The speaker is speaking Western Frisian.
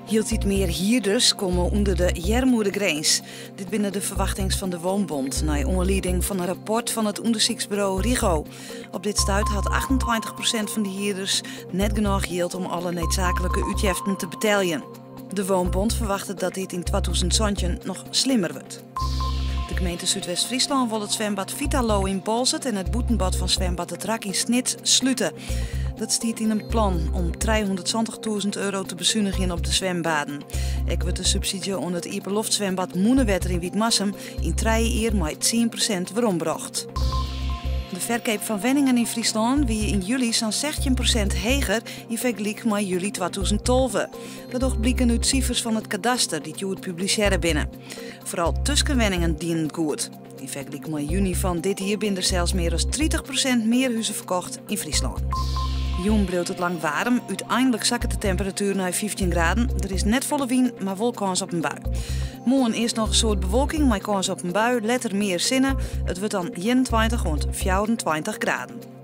Hieltyd mear hierders komme ûnder de earmoedegrins. Dit binne de ferwachtings fan de Woonbond nei oanlieding fan in rapport fan it ûndersyksburo Rigo. Op dit stuit hat 28% fan de hierders net genôch jild om alle needsaaklike útjeften te beteljen. De Woonbond ferwachtet dat dit yn 2017 noch slimmer wurdt. De gemeente Súdwest-Fryslân wol it swimbad Vitalo yn Boalsert en it bûtenbad fan swimbad Het Rak yn Snits slute. Dat stiet yn in plan om 370.000 euro te besunigjen op de swimbaden. Ek wurdt de subsydzje oan it iepenloftswimbad Mûnewetter yn Wytmarsum yn trije jier mei 10% werombrocht. De ferkeap fan wenningen yn Fryslân wie yn july sa'n 16% heger yn fergelyk mei july 2012. Dat docht bliken út sifers fan it kadaster dy't hjoed publisearre binne. Foaral tuskenwenningen dienen it goed. Yn fergelyk mei juny fan dit jier binne der sels mear as 30% mear huzen ferkocht yn Fryslân. Jûn bliuwt it lang waarm. Uteinlik sakket de temperatuer nei 15 graden. Der is net folle wyn, mar wol kâns op in bui. Moarn earst noch in soad bewolking mei kâns op in bui, letter mear sinne. It wurdt dan 21 oant 24 graden.